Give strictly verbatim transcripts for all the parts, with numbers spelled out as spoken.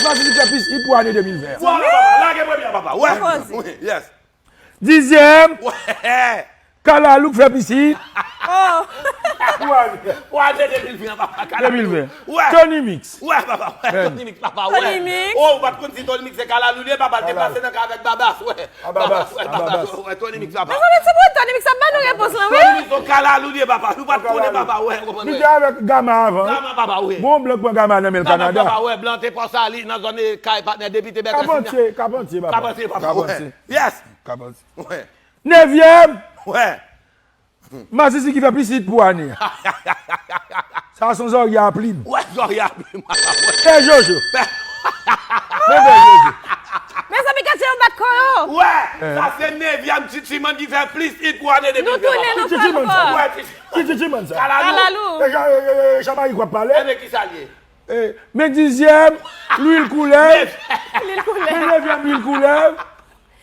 Masisi ki fè plis hit pou ane de mil ven an. Vwala, papa. Lage premye a, papa. Wè. Poze. Wi, yes. Dizyèm, Wè. Kalalou k fè plis hit Oh! pou ane Pou ane de mil ven an, papa. Kalalou. de mil ven. Wè. Tony Mix. Wè, papa. Wè. Bèn. Tony Mix, papa. Wè. Tony Mix. Oh, ou pa t konn si Tony Mix se Kalalou li ye, papa. L te pase nan ka avèk Babas, wè. A Babas, wè, a Babas. Wè, Tony Mix, papa. Mezanmi, ti bout Tony Mix ap ba nou repons lan, wi. Tony Mix se Kalalou li ye, papa. Nou pa t konnen, papa. Wè, ou konprann, Li wè. te avèk Gama avan. Gama, papa, wè. Bon, blan k pran Gama nan men l Gama, Kanada. papa, wè. Blan te fò sa li nan zòn, eh, kay patnè depite Bèkè Sinya. Kapantye, Kapantye, papa. Kapantye, papa, wè. Yes. Kapantye. Wè. Nevyèm, Wè. Masisi ki fè plis hit pou ane a. Sa se yon zòrye a plim. Wè, zòrye a plim, papa, wè. Pè Jojo. Men Pè Jojo. Mezanmi, gade yon bat kò yo. Wè, sa se nevyèm Titiman ki fè plis hit pou ane de mil ven, Nou tounen, papa. nou Titiman pran sa. kò. Wè, Titi- Ki Titiman sa? Kalalou. Kalalou. E Jan- e, e, e, Jan Mari k ap pale. Ebyen, ki sa l ye? E, men dizyèm, Lwil Koulèv. Lil Koulè. Men nevyèm Lwil Koulèv.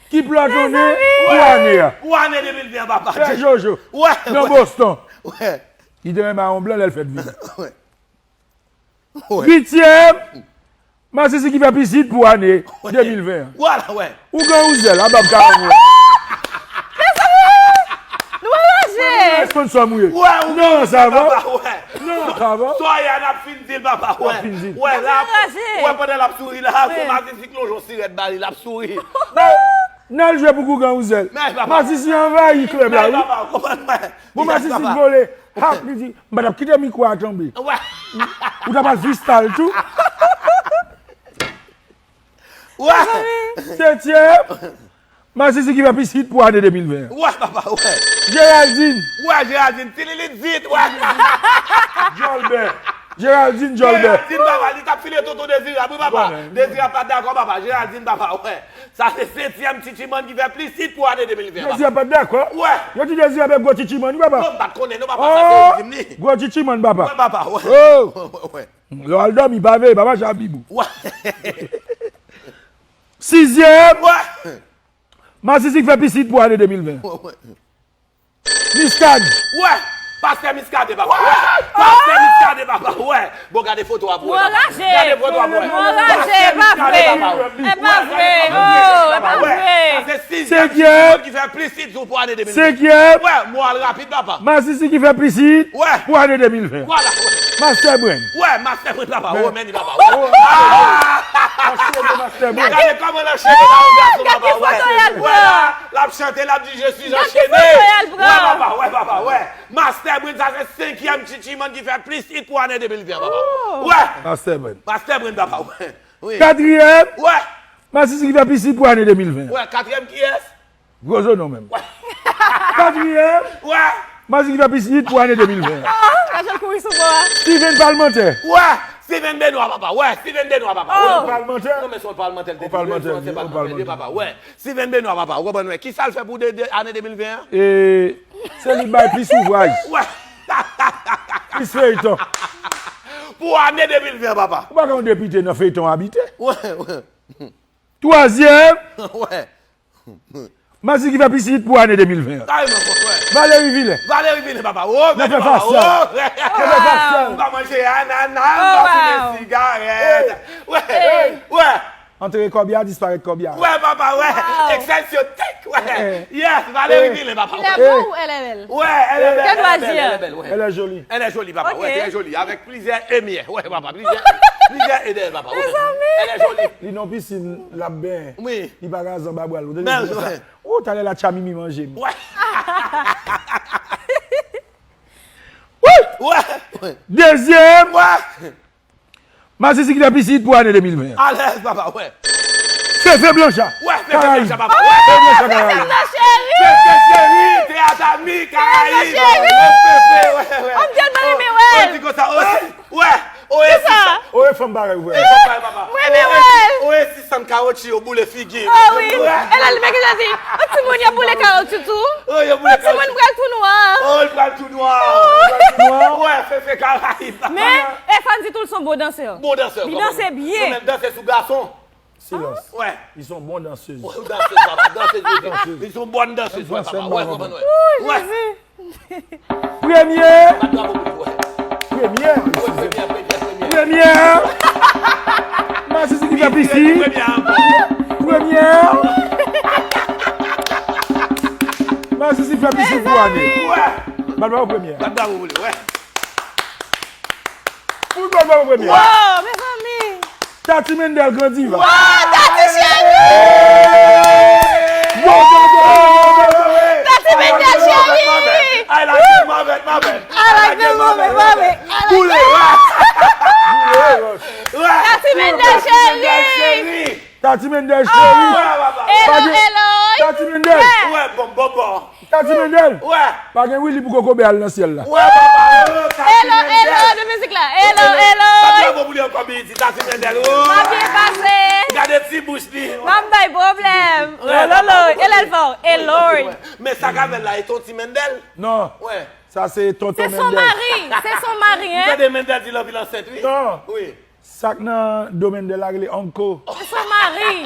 Ki plòtonnen pou ane a. Pou ane de mil ven, papa. Pè Jojo. Wè, Nan wè. Boston. Wè. Li te renmen a yon blan lè l fèt vini. Wè. Wè. Uityèm, Masisi ki fè plis hit pou ane de mil ven an. Vwala, wè. Ougan Ouzèl, a bab karanm wè. Nou anraje. Sponsor mwen. Wè, ou Non, sa va. papa, wè. Non, sa va. Sòyè a n ap fin di l, papa, wè. Fin di l. Wè, la, Anraje. wè, pandan l ap souri la, se Masisi ki lonje yon sirèt ba li, l ap souri. N al jwe pou Ougan Ouzèl. Men, papa. Masisi anvayi klèb la, Men, wi. papa, ou konprann, wè. Bon, Yes, Masisi papa. vole. Hap, li di, m pa t ap kite mikwo a tonbe. Wè. Ou ta pral freestyle tou. Wè. Setyèm, Masisi ki fè plis hit pou ane de mil ven an. Wè, papa, wè. Geraldine Wè, Geraldine, ti Lilit Zit, wè. Jolbè. Geraldine Jolbè. Geraldine, papa, li t ap file tonton Dezirab, wi, papa. Bon, Dezirab pa t dakò, papa. Geraldine, papa, wè. Sa se setyèm Titiman ki fè plis hit pou ane de mil ven, papa. Dezirab pa t dakò. Wè. Yo di Dezirab e gwo Titiman, wi, papa. Non, m pa t konnen, non, papa, sa se yo di m li. Gwo Titiman, papa. Wè, papa, wè. Oh! Wè, wè. Lè w al dòmi, pa veye, papa, chabibou. Wè. Sizyèm, Wè. Masisi ki fè plis hit pou ane de mil ven. Wè, wè. Miskad. Wè. Pastè Miskadè, papa. Wè. Pastè Miskadè, papa. Wè. Bon, gade foto a pou wè, papa. Anraje. Gade foto a pou wè. Anraje, e pa vre. E pa vre. Oh, e pa vre. Sa se sizyèm ki fè plis hit pou ane de mil ven. Senkyèm. Wè, mo al rapid, papa. Masisi ki fè plis hit Wè. pou ane de mil ven. Vwala, wè. Master Brain. Wè, Master Brain, papa. Men- Wè, men li, papa. Wè. Anchene Master Brain. Gade kòman l anchene la, yon gason, papa. Gade foto y al Wè. pran. L ap chante, l ap di, je suis Gade enchaîné. foto y al pran. Wè, papa, wè, papa, wè. Master Brain, sa se senkyèm Titiman ki fè plis hit pou ane de mil ven, papa. Wè. Master Brain. Master Brain, papa, wè. Wi. Katriyèm, Wè. Masisi ki fè plis hit pou ane de mil ven. Wè, katriyèm kiyès? Gwozo non menm. Wè. Katriyèm, Wè. Masisi ki fè plis hit pou ane de mil ven. Oh, gade l kouri sou bò a. Steven Palmantè. Wè. Steven Benoit, papa. Wè, Steven Benoit, papa. Oh. Wè. Palmantè. Non, men se yon palmantè l te Yon palmantè, se yon yon palmantè, palmantè. Papa. Wè. Steven Benoit, papa. Ou konprann, wè. Ki sa l fè pou de, de, ane de mil ven an? E se li bay plis ouvraj, Wè. plis feyton. Pou ane de mil ven, papa. Ou pa gen yon depite nan feyton abite. Wè, wè. Twazyèm, Wè. Masisi ki fè plis hit pou ane de mil ven an. Kareman, wè. Valérie Villain. Valérie Villain, papa. Oh, Nan men fè papa. fasyal. Oh, wè. Nan fè fasyal. M pa manje anana, Oh, m pa wow. fimen sigarèt. Wè. Hey. Wè. Antre kòbya, disparèt kòbya. Wè, papa, wè. Wow. Excelsior Tech, wè. Eh. Yes, Valérie Eh. Villain, papa. Il Wè. est beau ou elle est belle? Wè, elle est belle, Quel elle est belle, loisir? Elle est belle, wè. Elle est jolie. Elle est jolie, papa. Ok. Wè, très jolie. Avec plusieurs émiers. Wè, papa. Plusieurs, plusieurs émiers, papa. Wè. Mezanmi. Elle est jolie. Li nan pisin, l ap benyen. Wi. Li pa ka zanba bwa l. Ou te Men, di konsa. wè. Oh, talè la Tchami mi manje m. Wè. Wè. Wè. Dezyèm, Wè. Masisi ki fè plis hit pou ane de mil ven an. Alèz, papa, wè. Fefe Blanchard. Wè, Fefe Karayib. Blanchard, papa, wè. Fefe Blanchard Karayib. Ma chérie. Fefe cheri, teyat ami, Karayib. Cheri. Oh, Fefe, wè, wè. M tèlman renmen wè. Oh, di konsa, oh, wè. Oh, e Kisa? sisa. Oh, e fanm parèy ou, wè. E fanm parèy, papa. Mwen renmen wè. Oh, e sisa, kawoutchou yo boule figi. Oh wi. Wè. E la, li mèt di, yon timoun yo boule kawoutchou tou. Oh, yo boule Yon timoun kawoutchou. pral tou nwa. Oh, li pral tou nwa. Li pral tou nwa. Wè, Fefe Karayib. Men, e Fandy tou, l se yon bon dansè. Bon dansè. Li danse byen. Li danse sou gason. Silans. Wè. Ils sont bons danseuses. Wè, dansez, papa. Dansez, dansez. Ils sont bonnes danseuses, wè, papa. Wè, konprann, wè. Wè. Premye, Bat bravo pou li, wè. premyè, Wè, premyè, premyè, premyè. premyè. Masisi ki Pisi. Premyè. Masisi fè pisi pou ane. Bat bravo premyè. Bat bravo pou li, wè. Pou bat bravo premyè. Wow, mezanmi. Tati Mendel, gran diva. Wow, Tati cheri. Yo, yo, yo, yo, yo, yo. Tati Mendel cheri. I like the moment, moment. I like the moment, moment. I like the moment. Boule, wè. Boule, wè. Tati Mendel cheri. Tati Mendel cheri. Hello, hello. Tati Mendel. Wè, bon, bon, bon. Tati Mendel. Wè. Pa gen Willy pou kokobe al nan syèl la. Wè, papa. Hello, hello, de mizik la. Hello, hello. Sa bravo pou li ankò, Billy, Tati Mendel. Oh. M ap byen pase. Gade ti bouch li. M ap bay pwoblèm. Wè, lolo, papa. E lè l fè w. Hello. Men sa k avè l la, e ton ti Mendel? Non. Wè. Sa se tonton Mendel. Se son mari. Se son mari, hein? M tande Mendel di l anpil ansent, wi. Non. Wi. Sa k nan do Mendel la rele uncle. Se son mari.